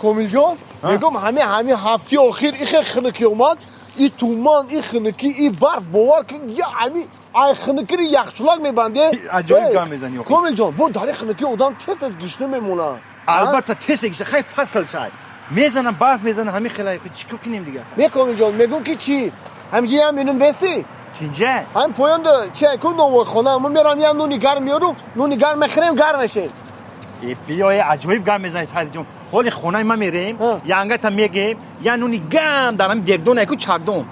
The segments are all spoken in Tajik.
Комилҷон, мегӯм ҳами ҳафтаи охир ихе хунукӣ омад, и туман, и хунукӣ, и барф, бовар кун, я ҳами ай хунукири яхчулак мебанде. Аҷоиб гап мезанӣ. Комилҷон, бо дар хунукӣ одам тез-тез гишна мемонад. Албатта тез гишна, хай фасл шай. Мезанам, барф мезанам, ҳами хелай, чӣ кор кунем дигар? Не Комилҷон, мегӯм ки чӣ? Ҳамги ям инум бести? Тинҷа? Ҳам поёнда чӣ ку нонвойхона, ман мерам я нуни гарм меёрум, нуни гарм мехӯрем, гарм мешем. Биёе, аҷоиб гап мезанӣ Саидҷон. Ҳоли хонаи ма мерем, янгата мегем, я нуни гам дар ҳами дегдон яку чакдон.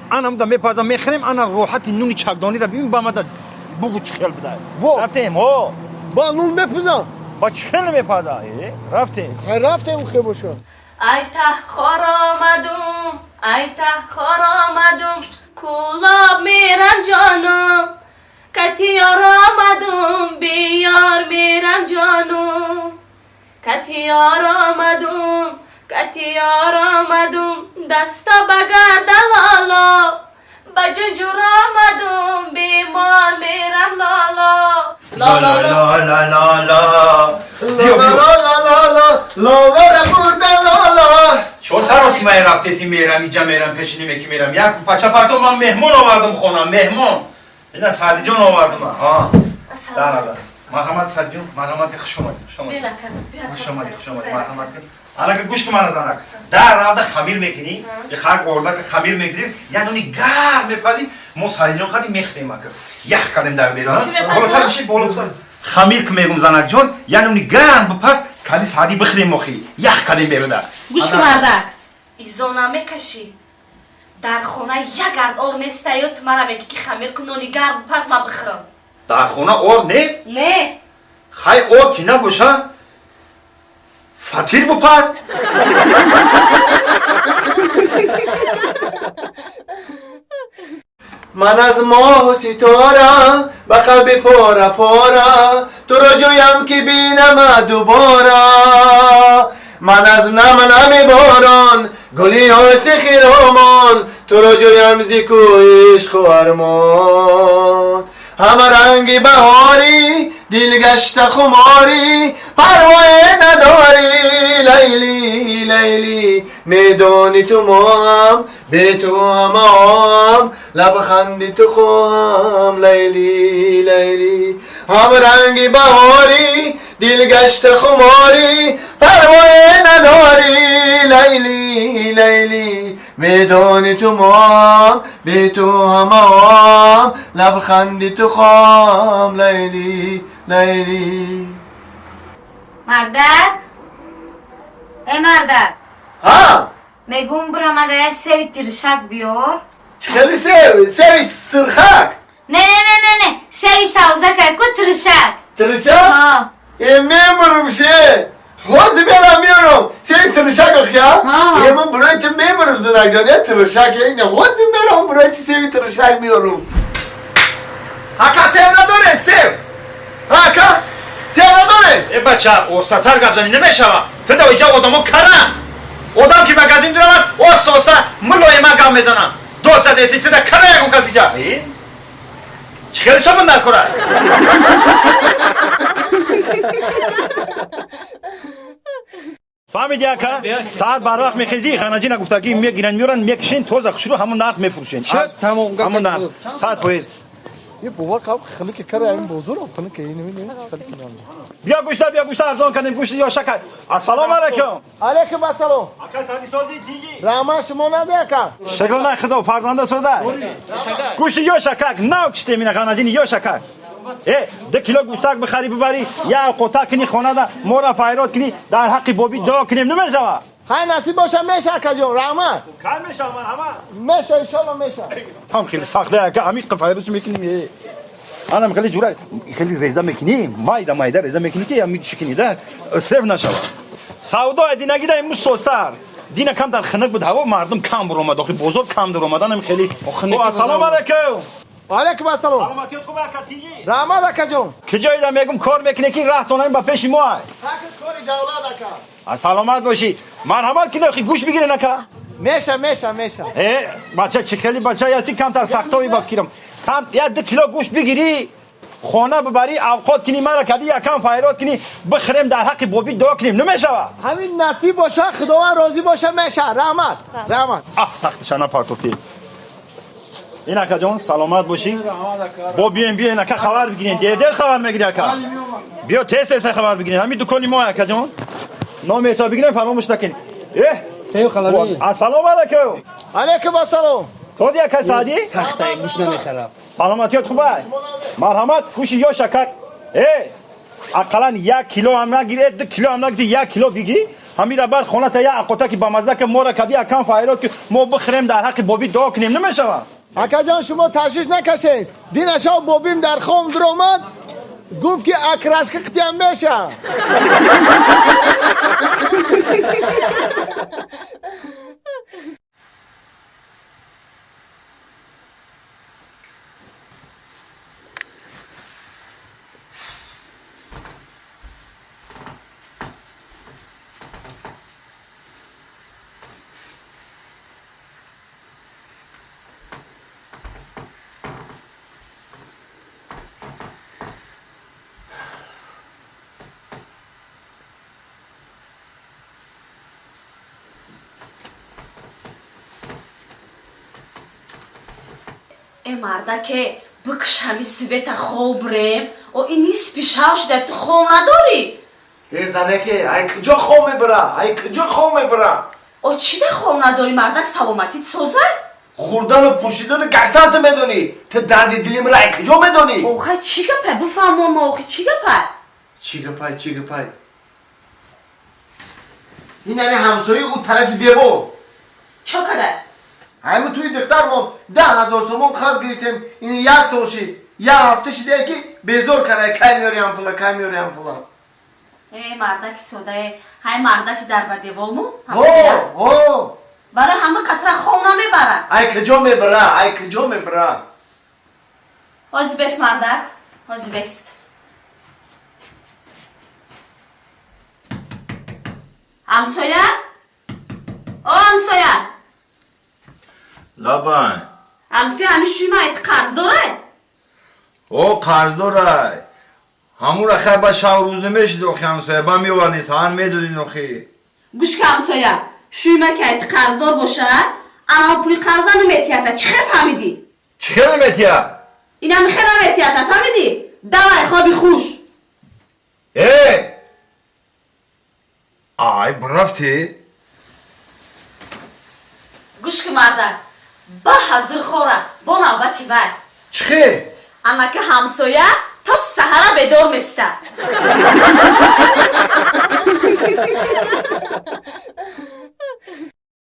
Анамда мепазам, мехӯрем, ана роҳати нуни чакдониро бибин, ба мада бугу чӣ хел буда. Рафтем, ҳо. Ба нун мепазам. Ба чӣ хел намепаза? Рафтем. Хай рафтем хе боша. Ай тахор омадум, ай тахор омадум, кулоб мерам ҷонум, катиёр омадум, биёр мерам ҷонум, катиёр омадум, катиёр омадум, даста ба гардан лоло, ба ҷунҷур омадум, бемор мерам лоло. ла ла ла ла ла ла ла ла ла бурда лола. Чо саросимае рафтеси мерам, иҷа мерам, пешини меки мерам. Як пача парто ман меҳмон овардум хона, меҳмон. Ина Саъдиҷон овардум. Да. Марҳамат Саъдиҷон, марҳамат, хуш омадӣ, хуш омадӣ. Хуш омадӣ, хуш омадӣ, марҳамат. Анака гӯш кун мана занак. Дар равда хамир мекунӣ, хак ордака хамир мекунӣ, я нуни гарм мепазӣ, мо Саъдиҷон қади мехӯрем ака. Ях кардем дар берун. Болотар биши, болотар. Хамир ки мегум занакҷон, я нуни гарм бипаз, кади Саъдӣ бихӯрем охи. Ях кардем берунда. Гӯш кун мардак. Изона мекашӣ. Дар хона як гард ор нестаю, ту мара мегӣ ки хамир кун, нони гарм паз ма бихӯрам. Дар хона ор нест? Не. Хай ор ки набоша, фатир бипаз. Ман аз моҳу ситора ба қалби пора пора туро ҷӯям ки бинама дубора. Ман аз нам нами борон гули оси хиромон туро ҷӯям зи кӯи ишқу армон. Ҳама ранги баҳорӣ дил гашта хуморӣ парвое надорӣ лайли лайли медонӣ ту моҳам бе ту ҳамаам лабханди ту хоҳам лайли лайли. Ҳама ранги баҳорӣ дил гашта хуморӣ парвое надорӣ лайли лайли медонӣ ту моҳам бе ту ҳамаам лабханди ту хоҳам лайли лайли. Мардак, э мардак. Ҳа? Мегум бирамада я севи тиршак биёр. Чӣ хели сев? Севи сурхак? Не, не, не, не, не, севи савзакай ку тиршак. Тиршак? Ҳа. Э мемурум ше. Ҳозир мерам меёрам. Севи тиршак охия? Ҳа. Э ман барои ту мемурум занакҷон, я тиршак, ина ҳозир мерам барои ту севи тиршак меёрум. Ака сев надоред, сев? Ака сев надоред? Э бача, остатар гап занӣ намешава. Ту да иҷа одамо каран. Одам ки магазин дурамад, оста оста мулоима гап мезанам. Дод задеси, ту да кара ягон кас иҷа. Чӣ хеле собун дар кора? Фаҳмиди ака? Саат барвақт мехезӣ, ханаҷина гуфтагӣ мегиранд, меёранд, мекушен, тоза хушрӯ ҳамон нарх мефурӯшен. Ҳамон нарх. 100%. Е бовар кам хунуки кара ҳамин бозорам хунуки ин намедонам чӣ хеле кинам. Биё гӯшта, биё гӯшта арзон кардем, гӯшти ё шакар. Ассалому алайкум. Алайкум ассалом. Ака сади сози тиги. Раҳмат шумо наде ака. Шакл на худо фарзанда соза. Гӯшти ё шакар, нав киштем ина ханаҷини ё шакар. Э, 2 кило гӯштак бихарӣ бибарӣ, я қота кунӣ хонада, моро файрод кунӣ, дар ҳаққи бобӣ дуо кунем, намешава? Хай насиб боша меша акаҷон, раҳмат. Кай мешава марҳамат? Меша иншолло меша. Ҳам хеле сахта ака, ҳамин файрод мекунем. Э. Анам хеле ҷура, хеле реза мекунӣ, майда майда реза мекунӣ ки ҳамин чикинӣ да, срев нашава. Савдо динагида имрӯз сосар. Дина кам дар хунук буд ҳаво, мардум кам буромад, охи бозор кам дуромад, анам хеле. Ассалому алайкум. Алайкум ассалом. Саломатият хуб ака тиҷи? Раҳмат акаҷон. Куҷоида мегум кор мекунӣ ки раҳтон ҳамин ба пеши мо ай? Ҳакис кори давлат ака. Саломат бошӣ. Марҳамат кунӣ охи гӯш бигирен ака. Меша, меша, меша. Э, бача чӣ хеле бача ҳастӣ, камтар сахтовӣ ба фикрам. Кам я 2 кило гӯшт бигирӣ, хона бибарӣ, авқот кунӣ, мара кади якам файрод кунӣ, бихӯрем, дар ҳаққи бобӣ дуо кунем, намешава? Ҳамин насиб боша, Худованд розӣ боша, меша. Раҳмат, раҳмат. Аҳ, сахтиша напартофтӣ. Ин акаҷон, саломат бошӣ. Бо биёем, биёен ака, хабар бигирем. Дер-дер хабар мегири ака. Биё тез тез хабар бигирем. Ҳамин дукони мо, акаҷон. Номи ҳисоб бигирем, фаромӯш накунем. Эҳ, ассалому алайкум. Алайкум ассалом. Тоди ака Саъдӣ? Сахтай гӯш намехарам. Саломатиёт хубай? Марҳамат, гӯши ёш ака. Э, ақаллан 1 кило ҳам нагир, 2 кило ҳам нагир, 1 кило бигӣ. Ҳамира бар хоната як ақота ки бамазза ки мора кади якам файрод ки мо бихӯрем, дар ҳаққи бобӣ дуо кунем, намешава? Акаҷон, шумо ташвиш накашед. Динаша бобим дар хом дуромад, гуфт ки акрашка қитиям меша. Э мардаке, бикш ҳами света хоб рем, о ин нисфи шав шуда, ту хоб надорӣ? Э занеке, ай куҷо хоб мебара? Ай куҷо хоб мебара? О чида хоб надорӣ, мардак, саломатит созай? Хӯрдану пӯшидану гаштан ту медонӣ. Ту дарди дили мара ай куҷо медонӣ? Охай чӣ гапай, бифаҳмон мо, охи чӣ гапай? Чӣ гапай, чӣ гапай? Ин ҳами ҳамсояи ӯ тарафи девор. Чо кара? Ҳами туи духтармон 10 000 сомон қарз гирифтем, ин як сол шид, як ҳафта шидае ки безор карда, кай меёриам пула, кай меёриам пула. Э мардаки содае, ҳай мардаки дар ба деволму? Ҳо, ҳо. Барои ҳама қатра хоб намебара. Ай куҷо мебара, ай куҷо мебара? Ҳози бест, мардак, ҳози бест. Ҳамсоя? О ҳамсоя! Лабай. Ҳамсоя, ҳами шӯи ман айти қарз дорай? О, қарз дорай. Ҳамура хай ба шав рӯз намешид, охи ҳамсоя, ба меовардин, саҳар медодин, охи. Гӯш ка ҳамсоя, шӯи ман ки айти қарздор бошад, анао пули қарза наметиҳата, чӣ хел фаҳмидӣ? Чӣ хел наметиҳа? Инам хел наметиҳата, фаҳмидӣ? Давай, хоби хуш. Э! Ай, бурафтӣ? Гӯш ки мардак, ба ҳазир хора, бо навбати вай. Чӣ хел? Амака ҳамсоя то саҳара бедор места.